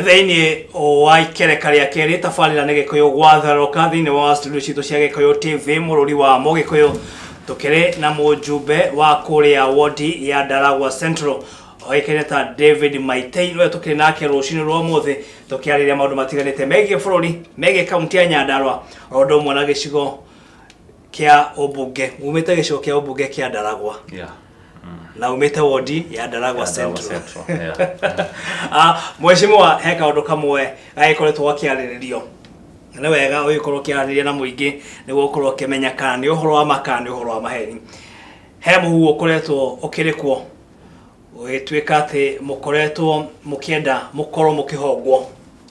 Thĩinĩ wa ikereka rĩa kerĩ tabarĩra nĩ Gĩkũyũ gwatharũka thĩinĩ wa studio citũ cia Gĩkũyũ TV mũrũri wa Mũgĩkũyũ, tũkĩrĩ na mũjumbe wa kũrĩa wodi ya Ndaragwa Central oĩkaine ta David Maitei, nĩwe tũkĩrĩ nake rũcinĩ rwa ũmũthĩ tũkĩarĩria maũndũ matiganĩte megiĩ bũrũri, megiĩ kaunti ya Nyandarua o ũndũ ũmwe na gĩcigo kĩa ũmbunge. Umĩte gĩcigo kĩa ũmbunge kĩa Ndaragwa na umĩte wodi ya Ndaragwa Nyandarua Central. Central, yeah. Ah, mheshimiwa, he kaũndũ kamwe gagĩkoretwo gakĩarĩrĩrio, na nĩ wega ũgĩkorwo ũkĩaranĩria na mũingĩ nĩguo ũkorwo ũkĩmenya kana nĩ ũhoro wa ma kana nĩ ũhoro wa maheni. He mũhuhu ũkoretwo ũkĩrĩkwo ũgĩtuĩka atĩ mũkoretwo mũkĩenda mũkorwo mũkĩhongwo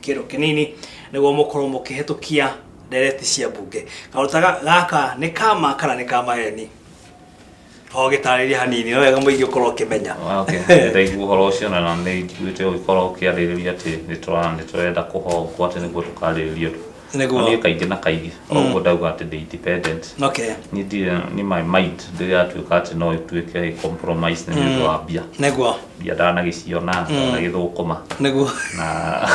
kĩndũ kĩnini nĩguo mũkorwo mũkĩhetũkia ndereti cia mbunge. Kaũndũ ta gaka nĩ kama kana nĩ ka maheni? O gĩtarĩria hanini, no wega mũingĩ ũkorwo ũkĩmenya. Ah, okay. Nĩ ndaigua ũhoro ũcio na nĩ njiguĩte ũgĩkorwo ũkĩarĩrĩria atĩ nĩ tũrenda kũhongwo atĩ nĩguo tũkarĩrĩria ũndũ. Niĩ kaingĩ na kaingĩ o ũguo ndauga atĩ ndĩ independent. Niĩ ndirĩ, niĩ my mind ndĩratuĩka atĩ no ĩtuĩke compromise nĩ ũndũ wa mbia. Mbia ndanagĩciona, ndanagĩthũkũma. Na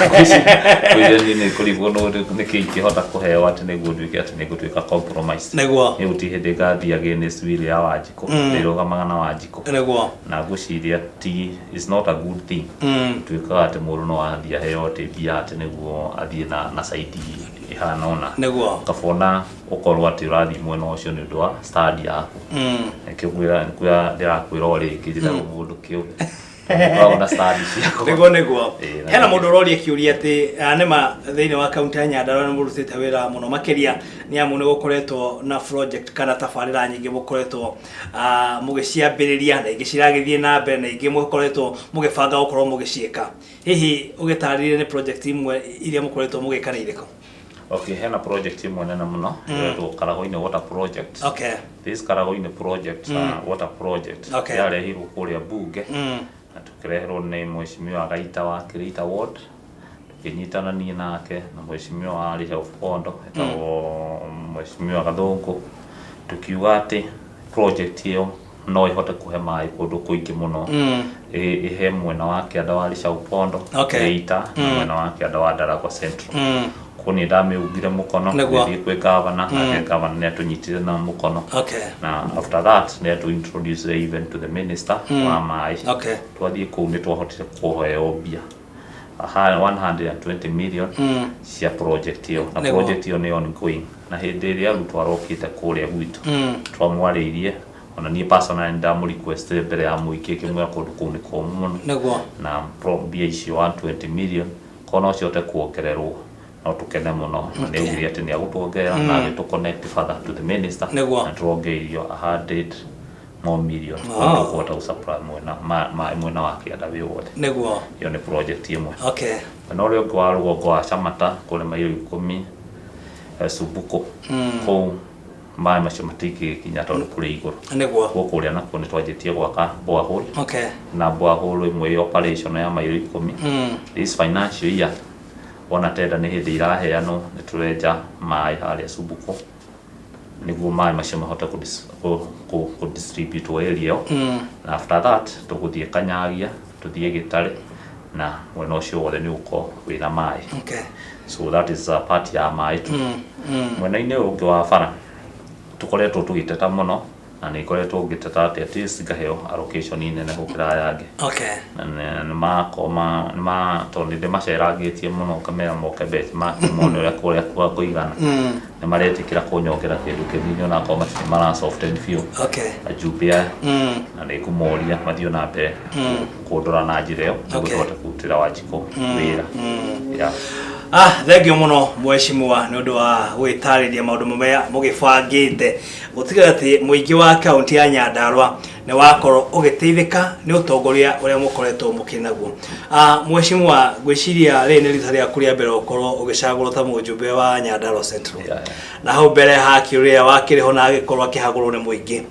ngwĩciria niĩ nĩ kũrigwo nĩkĩ ingĩhota kũheo atĩ nĩguo nduĩke atĩ nĩ ngũtuĩka compromise. Niĩ gũtirĩ hĩndĩ ngathiĩ against will ya Wanjikũ. Ndĩrũgamaga na Wanjikũ. Na ngwĩciria ti, it's not a good thing. Gũtuĩkaga atĩ mũndũ no athiĩ aheo atĩ mbia atĩ nĩguo athiĩ na side ĩhana ũna. Kaba ona ũkorwo atĩ ũrathiĩ mwena ũcio nĩ ũndũ wa stand yaku. Nĩkĩo ngwĩra ndĩrakwĩra o rĩngĩ njĩtagwo mũndũ kĩũmbe. Tondũ na stand ciakwa. Nĩguo. Ĩĩ, na Hena mũndũ ũroria kĩũria atĩ nĩma thĩinĩ wa kaunti ya Nyandarua nĩ mũrutĩte wĩra mũno makĩria, nĩ amu nĩ gũkoretwo na project kana tabarĩra nyingĩ mũkoretwo mũgĩciambĩrĩria na ingĩ ciragĩthiĩ na mbere na ingĩ mũkoretwo mũgĩbanga gũkorwo mũgĩciĩka. Hihi ũgĩtarĩrie nĩ project imwe iria mũkoretwo mũgĩka nĩ irĩkũ? Okay, hena project ĩmwe nene mũno ĩretwo Karagoinĩ Water Project. This Karagoinĩ project, water project yarehirwo kũrĩa bunge na tũkĩreherwo nĩ mheshimiwa Gaita wa Kĩrĩita Ward, tũkĩnyitana niĩ nake na mheshimiwa wa Rĩhe Kondo etagwo mheshimiwa Gathũngũ, tũkiuga atĩ project ĩyo no ĩhote kũhe maĩ kũndũ kũingĩ mũno. Ĩhe mwena wa kĩanda wa Lishau Pondo, Geita na mwena wa kĩanda wa Ndaragwa Central. Koguo niĩ ndamĩungire mũkono ngĩthiĩ kwĩ gavana, nake gavana nĩ atũnyitire na mũkono. Na after that nĩ atũ introduce even to the minister wa maĩ. Twathiĩ kũu nĩ twahotire kũheo mbia 120 million cia project ĩyo, na project ĩyo nĩ ongoing. Na hĩndĩ ĩrĩa Ruto arokĩte kũrĩa gwitũ, twamwarĩirie, ona niĩ personally nĩ ndamũ request mbere ya mũingĩ ngĩmwĩra kũndũ kũu nĩ kũmũ mũno. Na mbia icio 120 million korwo no cihote kuongererwo no tũkene mũno. Na nĩ augire atĩ nĩ agũtuongerera na agĩtũ connect further to the minister. Na tũrongereirio 100 more million tũkũhota gũ supply mwena maĩ mwena wa kĩanda wĩ wothe. Ĩyo nĩ project ĩmwe. Mwena ũrĩa ũngĩ wa rũgongo wa Chamata kũrĩa mairo 10 Subuku, kũu maĩ macio matingĩgĩkinya tondũ kũrĩ igũrũ. Gũkũ kũrĩa nakuo nĩ twanjĩtie gwaka borehole. Na borehole ĩmwe ĩ operation ya mairo 10. This financial year wona tender nĩ hĩndĩ iraheanwo, nĩ tũrenja maĩ harĩa Subuku nĩguo maĩ macio mahote kũ distribute area ĩyo. Na after that tũgũthiĩ Kanyagia, tũthiĩ Gĩtarĩ, na mwena ũcio wothe nĩ ũgũkorwo wĩna maĩ. So that is a part ya maĩ tu. Mwena-inĩ ũyũ ũngĩ wa bara tũkoretwo tũgĩteta mũno, na nĩ ngoretwo ngĩteta atĩ at least ngaheo allocation nene gũkĩra aya angĩ. Na nĩ makorwo ma nĩ ma tondũ nĩ ndĩmacerangĩtie mũno ngamera moke benchmark mone ũrĩa kũrĩa kwa kũigana. Nĩ maretĩkĩra kũnyongera kĩndũ kĩnini onakorwo matirĩ mara soften biũ. Ajumbe aya na nĩ ngũmoria mathiĩ na mbere kũndora na njĩra ĩyo nĩguo tũhote kũrutĩra Wanjikũ wĩra. Yeah. Ah, thengio mũno mheshimiwa nĩ ũndũ wa gwĩtarĩria maũndũ marĩa mũgĩbangĩte gũtigĩrĩra atĩ mũingĩ wa kaunti ya Nyandarua nĩ wakorwo ũgĩteithĩka nĩ ũtongoria ũrĩa mũkoretwo mũkĩrĩ naguo. Ah, mheshimiwa, ngwĩciria rĩrĩ nĩ rita rĩaku rĩa mbere gũkorwo ũgĩcagũrwo ta mũjumbe wa Nyandarua Central. Na hau mbere hakĩũrĩa wakĩrĩ ho na agĩkorwo akĩhagũrwo nĩ mũingĩ.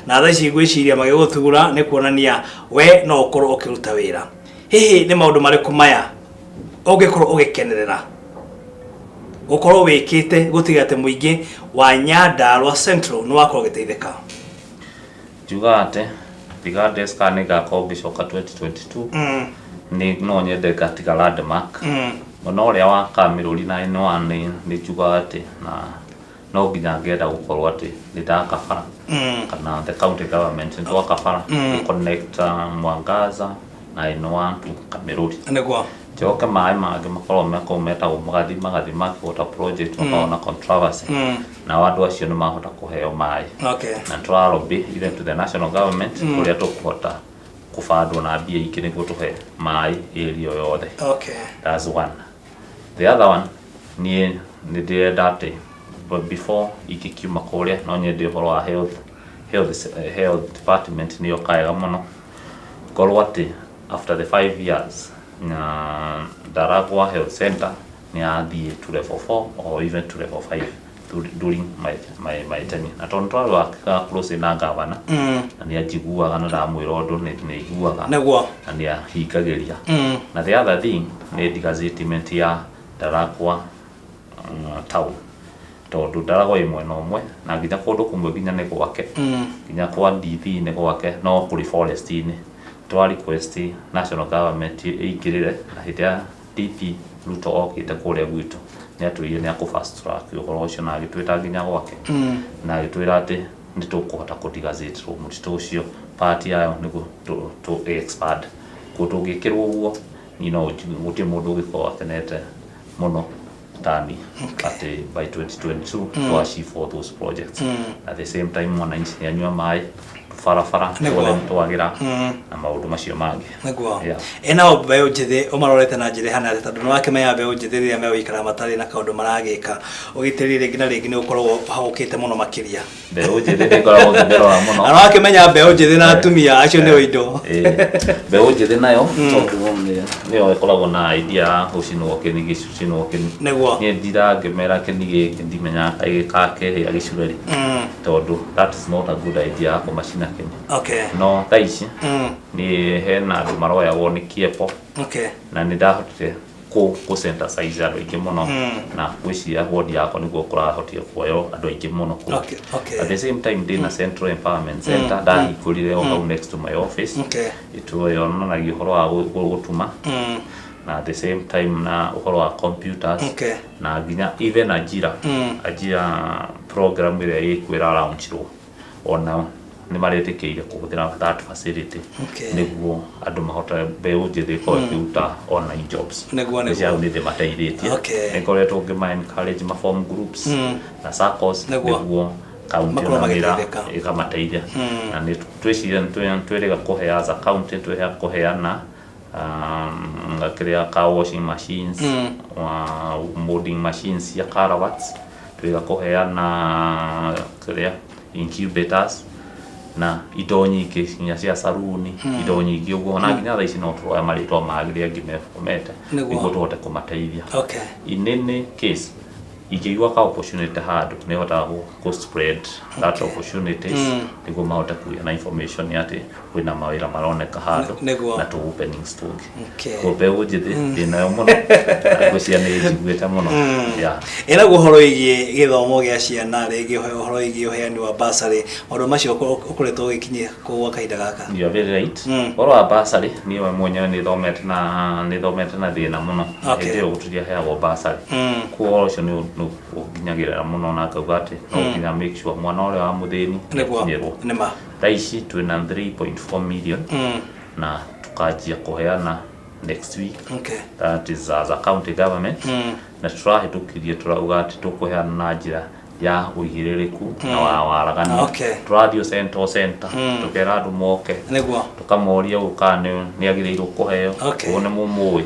Na thaa ici ngwĩciria magĩgũthura nĩ kuonania we no ũkorwo ũkĩruta wĩra. Hihi nĩ maũndũ marĩkũ maya ũngĩkorwo ũgĩkenerera gũkorwo wĩkĩte gũtiga atĩ mũingĩ wa Nyandarua Central nĩ wakorwo ũgĩteithĩka? Njugaga atĩ regardless kana nĩ ngakorwo ngĩcoka 2022, Nĩ no nyende ngatiga landmark. Mwena ũrĩa wa Kamĩrũri na N1 nĩ njugaga atĩ na no nginya ngenda gũkorwo atĩ nĩ ndaka bara kana the county government nĩ twaka bara mm. connect Mwangaza na N1 to Kamĩrũri. Njoke maĩ mangĩ makoragwo me kũu metagwo Magathi Magathi Maki Water Project makoragwo na controversy nao andũ acio nĩ mahota kũheo maĩ na tũra lobby even to the national government kũrĩa tũkũhota kũbandwo na mbia ingĩ nĩguo tũhe maĩ area ĩyo yothe. That's one. The other one, niĩ nĩ ndĩrenda atĩ but before ingĩkiuma kũrĩa no nyende ũhoro wa health department nĩyo kaega mũno ngorwo atĩ after the 5 years na Ndaragwa Health Center nĩ yathiĩ to level 4 or even to level 5 during my tenure, na tondũ twarĩ close na governor na nĩ anjiguaga na ndamwĩra ũndũ nĩ aiguaga na nĩ ahingagĩria. Na the other thing nĩ degazettement ya Ndaragwa town, tondũ Ndaragwa ĩ mwena ũmwe na nginya kũndũ kũmwe nginya nĩ gwake, nginya kwa DP nĩ gwake, no kũrĩ forest-inĩ. Twa request national government ĩingĩrĩre, na hĩndĩ ya DP Ruto okĩte kũrĩa gwitũ nĩ atwĩrire nĩ akũ fast track ũhoro ũcio na agĩtwĩta nginya gwake na agĩtwĩra atĩ nĩ tũkũhota kũ-degazetĩrwo mũtitũ ũcio, part yayo nĩguo tũ expand. Kũndũ ũngĩkĩrwo ũguo niĩ no gũtirĩ mũndũ ũngĩkorwo akenete mũno tani atĩ by 2022 to achieve all those projects. At the same time mwananchi nĩ anyua maĩ, barabara tuothe nĩ twagĩra na maũndũ macio mangĩ. Ĩnao mbeũ njĩthĩ ũmarorete na njĩra ĩhana atĩa? Tondũ nĩ wakĩmenya mbeũ njĩthĩ rĩrĩa megũikara matarĩ na kaũndũ maragĩka, ũgitĩri rĩngĩ na rĩngĩ nĩ ũkoragwo ũhagũkĩte mũno makĩria. Mbeũ njĩthĩ nĩ ngoragwo ngĩmĩrora mũno. Na wakĩmenya mbeũ njĩthĩ na atumia acio nĩo indo. Mbeũ njĩthĩ nayo tondũ nĩyo ĩkoragwo na idea ya gũcinwo kĩni, gĩcinwo kĩni. Niĩ ndira ngĩmera kĩni gĩkĩ ndimenyaga kaĩ gĩkakĩhĩa gĩcureri, tondũ that is not a good idea ya kũmacina kĩni. No thaa ici nĩ hena andũ maroyagwo nĩ kĩepo na nĩ ndahotire kũ synthesize andũ aingĩ mũno na ngwĩciria ward yakwa nĩguo kũrahotire kuoywo andũ aingĩ mũno kũu. At the same time ndĩna Central Empowerment Center ndahingũrire o hau next to my office. Ĩtuo yonanagia ũhoro wa gũtuma na at the same time na ũhoro wa computers na nginya even Ajira, Ajira program ĩrĩa ĩkuo ĩralaunchirwo, ona nĩ maretĩkĩire kũhũthĩra that facility nĩguo andũ mahote, mbeũ njĩthĩ ĩkorwo ĩkĩruta online jobs. Ngwĩciria hau nĩ ndĩmateithĩtie. Nĩ ngoretwo ngĩma encourage ma form groups na SACCOs nĩguo county makorwo ona wĩra magĩteithĩka. Ĩkamateithia na nĩ twĩciria twĩrĩga kũhe as a county, twĩrĩga kũheana kĩrĩa car washing machines, molding machines cia culverts, twĩrĩga kũheana kĩrĩa incubators na indo nyingĩ nginya cia saruni, indo nyingĩ ũguo, na nginya thaa ici no tũroya marĩtwa ma arĩa angĩ mefomete nĩguo tũhote kũmateithia. In any case ingĩigua ka opportunity handũ nĩ hotaga kũ spread that opportunities nĩguo mahote kũgĩa na information atĩ kwĩna mawĩra maroneka handũ na tũ openings tũngĩ. Koguo mbeũ njĩthĩ ndĩnayo mũno na ngwĩciria nĩ njiguĩte mũno, yeah. Ĩnaguo ũhoro wĩgiĩ gĩthomo gĩa ciana, rĩngĩ ũhoro wĩgiĩ ũheani wa bursary, maũndũ macio ũkoretwo ũgĩkinyia kũ gwa kahinda gaka? You are very right. Ũhoro wa bursary, niĩ we mwenyewe nĩ thomete na nĩ thomete na thĩna mũno. Hĩndĩ ĩyo gũtiriaheagwo bursary. Koguo ũhoro ũcio nĩ ũnginyagĩrĩra mũno na ngauga atĩ no nginya make sure mwana ũrĩa wa mũthĩni nĩakinyĩrwo. Thaa ici twĩna 3.4 million na tukanjia kũheana next week. That is as a county government. Na tũrahĩtũkirie tũrauga atĩ tũkũheana na njĩra ya ũigĩrĩrĩku na wa waragania. Tũrathiĩ o center o center, tũkera andũ moke, tũkamoria ũyũ kana nĩ agĩrĩirwo kũheo, ũyũ nĩ mũmũĩ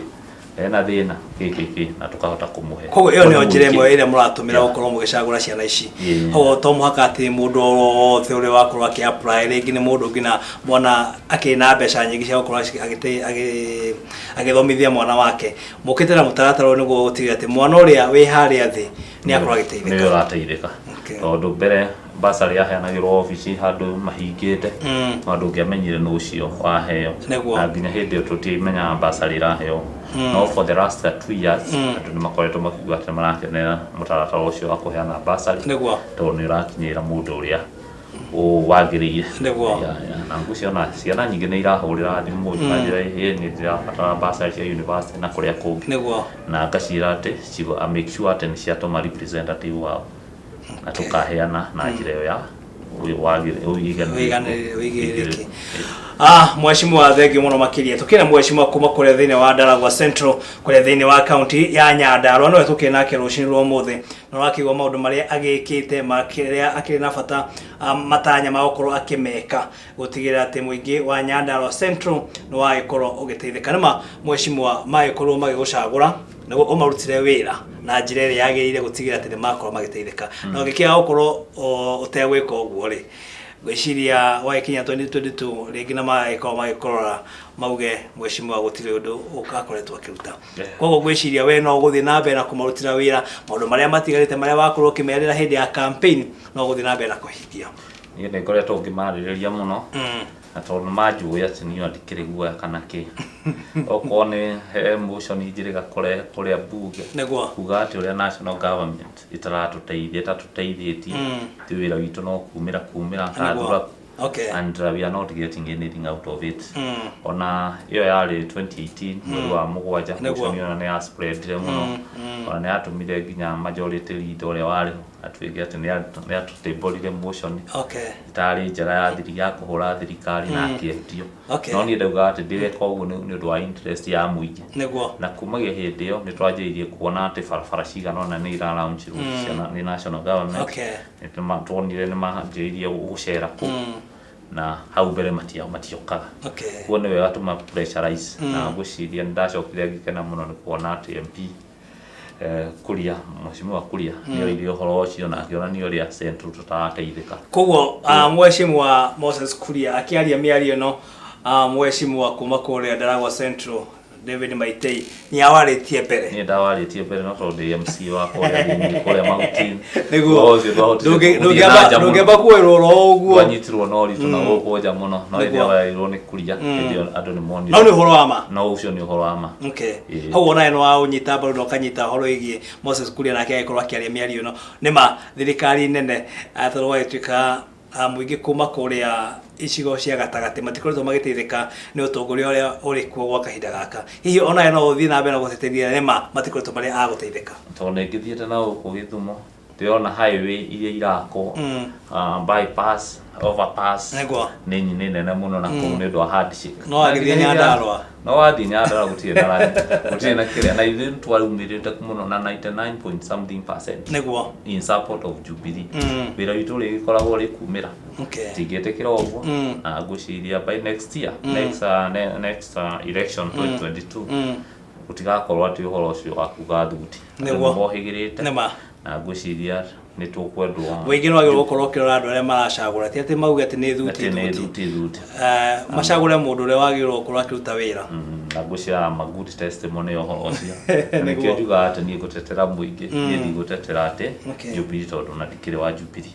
ena thĩna kĩ kĩ kĩ, na tũkahota kũmũhe. Koguo ĩyo nĩyo njĩra ĩmwe ĩrĩa mũratũmĩra gũkorwo mũgĩcagũra ciana ici? Koguo to mũhaka atĩ mũndũ o wothe ũrĩa wakorwo akĩ apply, rĩngĩ nĩ mũndũ nginya mwana akĩrĩ na mbeca nyingĩ cia gũkorwo agĩthomithia mwana wake. Mũkĩte na mũtaratara ũyũ nĩguo gũtigĩrĩra atĩ mwana ũrĩa wĩ harĩa thĩ nĩ akorwo agĩteithĩka. Nĩwe ũrateithĩka. Tondũ mbere bursary yaheanagĩrwo obici handũ mahingĩte, no andũ ũngĩamenyire nũ ũcio waheo. Na nginya hĩndĩ ĩyo tũtimenyaga bursary ĩraheo, no for the last 2 years andũ nĩ makoretwo makiuga atĩ nĩ marakenera mũtaratara ũcio wa kũheana bursary tondũ nĩ ũrakinyĩra mũndũ ũrĩa Wagĩrĩire. Nĩguo. Ya, na ngwĩciria ciana nyingĩ nĩ irahũrĩra thimũ ikanjĩra, "Ĩ, nĩ ndĩrabatara bursary cia university na kũrĩa kũngĩ." Na ngaciĩra atĩ make sure atĩ nĩ ciatũma representative wao na tũkaheana na njĩra ĩyo ya Ũiganĩrĩku. Ũigĩrĩrĩki. Ah, mheshimiwa, thengiũ mũno makĩria. Tũkĩrĩ mheshimiwa kuma kũrĩa thĩinĩ wa Ndaragwa Central, kũrĩa thĩinĩ wa kaunti ya Nyandarua, nĩwe tũkĩrĩ nake rũcinĩ rwa ũmũthĩ, na ũrakĩigua maũndũ marĩa agĩkĩte marĩa akĩrĩ na bata, matanya ma gũkorwo akĩmeka gũtigĩrĩra atĩ mũingĩ wa Nyandarua Central nĩ wagĩkorwo ũgĩteithĩka. Nĩma mheshimiwa, magĩkorwo magĩgũcagũra nĩguo ũmarutĩre wĩra na njĩra ĩrĩa yagĩrĩire gũtigĩrĩra atĩ nĩ makorwo magĩteithĩka, na ũngĩkĩaga gũkorwo ũtegwĩka ũguo rĩ, ngwĩciria wagĩkinya 2022 rĩngĩ na magagĩkorwo magĩkũrora mauge mheshimiwa gũtirĩ ũndũ akoretwo akĩruta. Koguo ngwĩciria we no ũgũthiĩ na mbere na kũmarutĩra wĩra maũndũ marĩa matigarĩte marĩa wakorwo ũkĩmerĩra hĩndĩ ya campaign, no ũgũthiĩ na mbere na kũhingia. Niĩ nĩ ngoretwo ngĩmarĩrĩria mũno, na tondũ nĩ manjũĩ atĩ niĩ ndikĩrĩ guoya kana kĩ, okorwo nĩ he motion njĩrĩga kũrehe kũrĩa bunge kuga atĩ ũrĩa national government ĩtaratũteithia, ĩtatũteithĩtie, ti wĩra witũ no kumĩra kumĩra kathuraku, and we are not getting anything out of it. Ona ĩyo yarĩ 2018 mweri wa 7, motion ĩyo nĩ ya spreadire mũno, ona nĩ yatũmire nginya majority leader ũrĩa warĩ ho atuĩke atĩ nĩ atũtĩmbũrire motion ĩtarĩ njega ya thiri ya kũhũra thirikari na akĩendio. No niĩ ndaugaga atĩ ndĩreka ũguo nĩ ũndũ wa interest ya mũingĩ. Na kumagia hĩndĩ ĩyo nĩ twanjĩrĩirie kuona atĩ barabara cigana ũna nĩ ira launchirwo cia nĩ national government. Nĩ tuonire nĩ manjĩrĩirie gũcera kũu, na hau mbere matiokaga. Koguo nĩ wega tũma pressurize, na ngwĩciria nĩ ndacokire ngĩkena mũno nĩ kuona atĩ MP Kuria, Mheshimiwa Kuria, nĩ oire ũhoro ũcio na akĩonania ũrĩa Central tũtarateithĩka. Koguo mheshimiwa Moses Kuria akĩaria mĩario ĩno, mheshimiwa kuma kũrĩa Ndaragwa Central David Maitei nĩ awarĩtie mbere. Niĩ ndawarĩtie mbere, no tondũ ndĩ MC wa kũrĩa thĩinĩ kũrĩa Mahuti. Nĩguo. Ũcio ndwahotire gũthiĩ na nja mũno. Ndũngĩamba kuoerwo oro ũguo. Twanyitirwo na ũritũ na gũkũ nja mũno, no hĩndĩ ĩrĩa warerirwo nĩ Kuria, hĩndĩ ĩyo andũ nĩ monire. No nĩ ũhoro wa ma. No ũcio nĩ ũhoro wa ma. Ĩĩ. Hau onawe nĩ waũnyita mbaru na ũkanyita ũhoro wĩgiĩ Moses Kuria nake agĩkorwo akĩaria mĩario ĩno. Nĩ ma thirikari nene, tondũ gwagĩtuĩka mũingĩ kuma kũrĩa icigo cia gatagatĩ matikoretwo magĩteithĩka nĩ ũtongoria ũrĩa ũrĩ kuo gwa kahinda gaka. Hihi onawe no ũthiĩ na mbere na gũteteria nĩ ma matikoretwo marĩ a gũteithĩka? Tondũ nĩ ngĩthiĩte na gũkũ Gĩthumo, ndĩrona highway iria irakwo, bypass, overpass, nĩ nene mũno na kũu nĩ ũndũ wa handshake. No wagĩthiĩ Nyandarũa. No wathiĩ Nyandarũa gũtirĩ na rani, gũtirĩ na kĩrĩa, na ithuĩ twarumĩrĩte mũno na 99 point something percent in support of Jubilee. Wĩra witũ ũrĩgĩkoragwo ũrĩ kumĩra. Tingĩtĩkĩra ũguo, na ngwĩciria by next year, next election 2022, gũtigakorwo atĩ ũhoro ũcio wa kuga thuti. Andũ nĩmohĩgĩrĩte. Nĩma. Na ngwĩciria nĩ tũkwendwo. Mũingĩ nĩ wagĩrĩirwo gũkorwo ũkĩrora andũ arĩa maracagũra, ti atĩ mauge atĩ nĩ thuti. Atĩ nĩ thuti thuti. Macagũre mũndũ ũrĩa wagĩrĩirwo gũkorwo akĩruta wĩra. Na ngwĩciria I'm a good testimony ya ũhoro ũcio. Na nĩkĩo njugaga atĩ niĩ ngũtetera mũingĩ, niĩ ndigũtetera atĩ Jubilee tondũ na ndikĩrĩ wa Jubilee.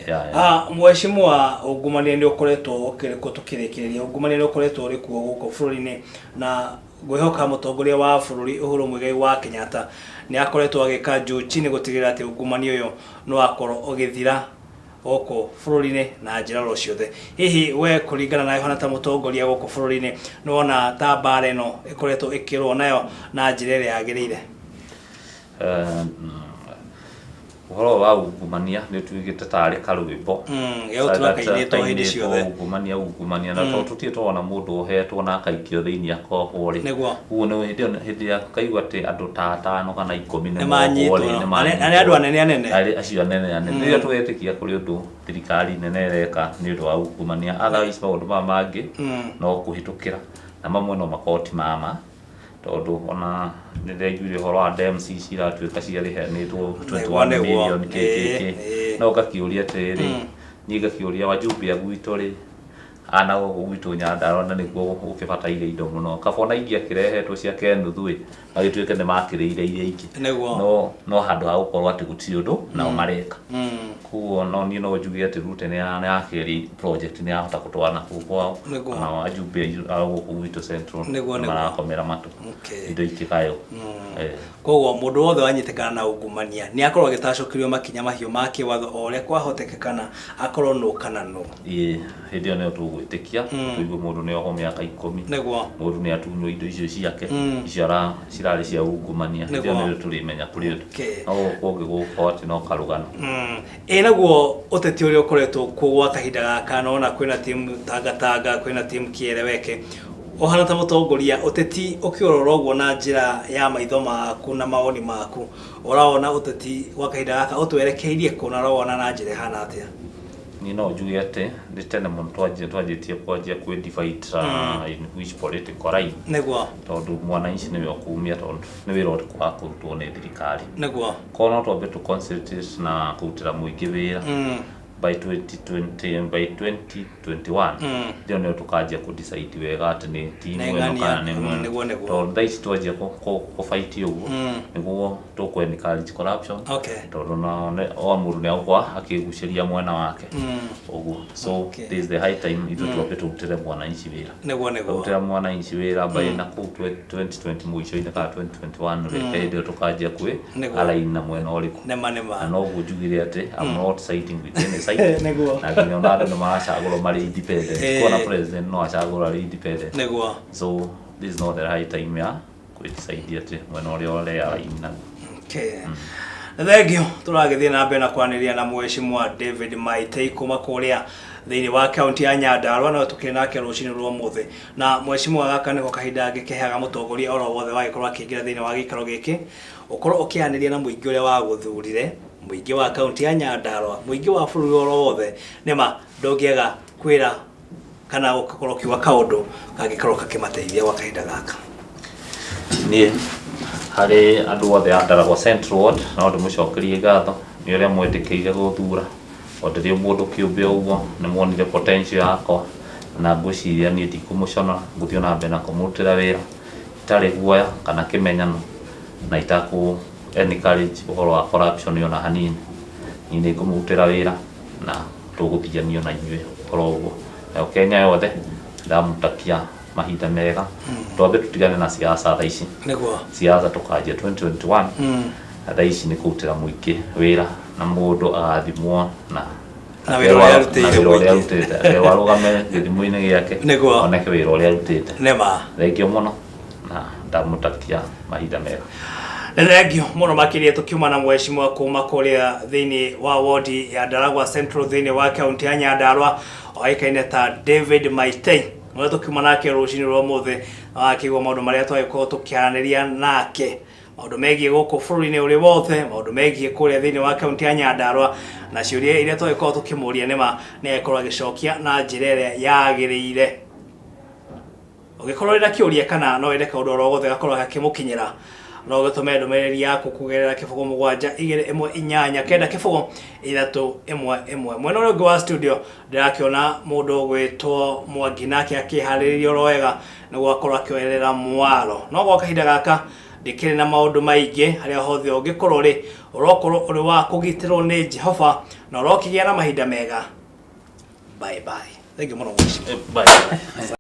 Yeah. Mheshimiwa, ungumania nĩ ũkoretwo ũkĩrĩ kuo, tũkĩrĩkĩrĩria, ungumania nĩ ũkoretwo ũrĩ kuo gũkũ bũrũri-inĩ, na ngwĩhoka mũtongoria wa bũrũri Uhuru Muigai wa Kenyatta nĩ akoretwo agĩka juu chini gũtigĩrĩra atĩ ungumania ũyũ nĩ wakorwo ũgĩthira gũkũ bũrũri-inĩ na njĩra oro ciothe. Hihi we kũringana nawe ũhana ta mũtongoria gũkũ bũrũri-inĩ, nĩ wona ta mbara ĩno ĩkoretwo ĩkĩrũo nayo na njĩra ĩrĩa yagĩrĩire? Ũhoro wa ungumania nĩ ũtuĩkĩte tarĩ karwĩmbo. Gegũtũra kainĩtwo hĩndĩ ciothe. Ungumania, ungumania, na tondũ tũtirĩ twona mũndũ ohetwo na akaikio thĩinĩ akohwo rĩ, ũguo nĩ hĩndĩ ĩyo hĩndĩ ĩrĩa ũkaigua atĩ andũ ta atano kana 10 nĩ mohwo rĩ, nĩ andũ anene anene. Arĩ acio anene anene. Rĩrĩa tũretĩkia kũrĩ ũndũ thirikari nene ĩreka nĩ ũndũ wa ungumania, otherwise maũndũ maya mangĩ no kũhĩtũkĩra, na mamwe no makorwo ti ma ma. Tondũ ona nĩ ndaiguire ũhoro wa dams ici iratuĩka ciarĩhanĩtwo 21 million kĩ kĩ kĩ, no ngakĩũria atĩrĩrĩ, niĩ ngakĩũria wajumbe a gwitũ rĩ, ana gũkũ gwitũ Nyandarua na nĩkuo gũkĩbataire indo mũno, kaba ona ingĩakĩrehetwo ciake nuthu ĩ, magĩtuĩke nĩ makĩrĩire iria ingĩ, no handũ ha gũkorwo atĩ gũtirĩ ũndũ nao mareka. Koguo no niĩ no njuge atĩ Ruto nĩ ya kerĩ project nĩ yahota gũtwara na kũu kwao. Ona ajumbe a gũkũ gwitũ Central nĩ marakomera matũ. Indo ikĩgaywo. Koguo mũndũ wothe wanyitĩkana na ungumania nĩ akorwo agĩtacũkĩrio makinya mahiũ ma kĩwatho o ũrĩa kwahotekekana akorwo nũ kana nũ. Ĩĩ, hĩndĩ ĩyo nĩyo tũgwĩtĩkia, tũigue mũndũ nĩ ohwo mĩaka ikũmi, mũndũ nĩ atunywo indo icio ciake, icio cirarĩ cia ungumania, hĩndĩ ĩyo nĩrĩo tũrĩmenya kũrĩ no gũkũ ũngĩ gũgũkorwo atĩ no karũgano. Ĩ naguo ũteti ũrĩa ũkoretwo kuo gwa kahinda gaka, nĩwona kwĩna timu Tangatanga, kwĩna timu Kieleweke, ũhana ta mũtongoria, ũteti ũkĩũrora ũguo na njĩra ya maitho maku na mawoni maku, ũrawona ũteti gwa kahinda gaka ũtwerekeirie kũ na ũrawona na njĩra ĩhana atĩa? Niĩ no njuge atĩ nĩ tene mũno twanjĩtie kwanjia kwĩ divide in which political line. Tondũ mwananchi nĩwe ũkumia tondũ nĩ wĩra ũrĩkũ wa kũrutwo nĩ thirikari. Korwo no twambe tũ concentrate na kũrutĩra mũingĩ wĩra by 2020, by 2021 ĩyo nĩyo tũkanjia kũ decide wega atĩ nĩ timu Nĩ ĩno ng'ania. kana nĩ mwena. Nĩguo. Tondũ thaa ici twanjia kũ fight ũguo nĩguo tũkũ encourage corruption. Tondũ no o mũndũ nĩ agũkorwo akĩgucĩria mwena wake ũguo. So this is the high time ithuĩ twambe tũrutĩre mwananchi wĩra. Nĩguo. Tũrutĩra mwananchi wĩra by na kũu 2020 mũico-inĩ kana 2021 rĩ, hĩndĩ ĩyo tũkanjia kwĩ align na mwena ũrĩkũ. Nĩma nĩma. Na noguo njugire atĩ I'm not siding with any side. Na nginya ona andũ nĩ maracagũrwo marĩ independent. Kuona president no acagũrwo arĩ independent. So this is not the right time ya kwĩ decide atĩ mwena ũrĩa ũrĩa align naguo. Thengio, tũragĩthiĩ na mbere na kwaranĩria na Mheshimiwa David Maitei kuma kũrĩa thĩinĩ wa kaunti ya Nyandarua, no tũkĩrĩ nake rũcinĩ rwa ũmũthĩ. Na Mheshimiwa, gaka nĩko kahinda ngĩkĩheaga mũtongoria oro wothe wagĩkorwo akĩingĩra thĩinĩ wa gĩikaro gĩkĩ, ũkorwo ũkĩaranĩria na mũingĩ ũrĩa wagũthurire, mũingĩ wa kaunti ya Nyandarua, mũingĩ wa bũrũri oro wothe. Nĩma ndũngĩaga kwĩra kana gũkorwo ũkiuga kaũndũ kangĩkorwo kakĩmateithia gwa kahinda gaka. Niĩ harĩ andũ othe a Ndaragwa Central Ward no ndĩmũcokerie ngatho nĩ ũrĩa mwetĩkĩire gũthura. O ndĩrĩ o mũndũ kĩũmbe ũguo, nĩ mwonire potential yakwa na ngwĩciria niĩ ndikũmũconora, ngũthiĩ na mbere na kũmũrutĩra wĩra itarĩ guoya kana kĩmenyano na itakũ encourage ũhoro wa corruption ona hanini. Niĩ nĩ ngũmũrutĩra wĩra na tũgũthianio na inyuĩ ũhoro ũguo. Nayo Kenya yothe ndamũtakia mahinda mega. Twambe tũtigane na siasa thaa ici. Siasa tũkanjia 2021. Na thaa ici nĩ kũrutĩra mũingĩ wĩra na mũndũ agathimwo na Na wĩra ũrĩa arutĩire na wĩra ũrĩa mũingĩ. arutĩte. Akerwo arũgame gĩthimo-inĩ gĩake oneke wĩra ũrĩa arutĩte. Thengio mũno na ndamũtakia mahinda mega. Nĩ thengio mũno makĩria tũkiuma na mheshimiwa kuma kũrĩa thĩinĩ wa wodi ya Ndaragwa Central thĩinĩ wa kaunti ya Nyandarua oĩkaine ta David Maitei, ũrĩa tũkiuma nake rũcinĩ rwa ũmũthĩ, akĩigua maũndũ marĩa twagĩkorwo tũkĩaranĩria nake, maũndũ megiĩ gũkũ bũrũri-inĩ ũrĩ wothe, maũndũ megiĩ kũrĩa thĩinĩ wa kaunti ya Nyandarua, na ciũria iria twagĩkorwo tũkĩmũria nĩma nĩ agĩkorwo agĩcokia na njĩra ĩrĩa yagĩrĩire. Ũngĩkorwo wĩna kĩũria kana no wende kaũndũ oro gothe gakorwo gakĩmũkinyĩra, no ũgĩtũme ndũmĩrĩri yaku kũgerera 0 7 2 1 8 9 0 3 1 1. Mwena ũrĩa ũngĩ wa studio ndĩrakĩona mũndũ ũgwĩtwo Mwangi nake akĩharĩrĩria oro wega nĩguo akorwo akĩoerera mwaro. No gwa kahinda gaka ndĩkĩrĩ na maũndũ maingĩ, harĩa hothe ũngĩkorwo ũrĩ, ũrokorwo ũrĩ wa kũgitĩrwo nĩ Jehova na ũrokĩgĩa na mahinda mega. Bye bye. Thank you mũno mheshimiwa. Bye.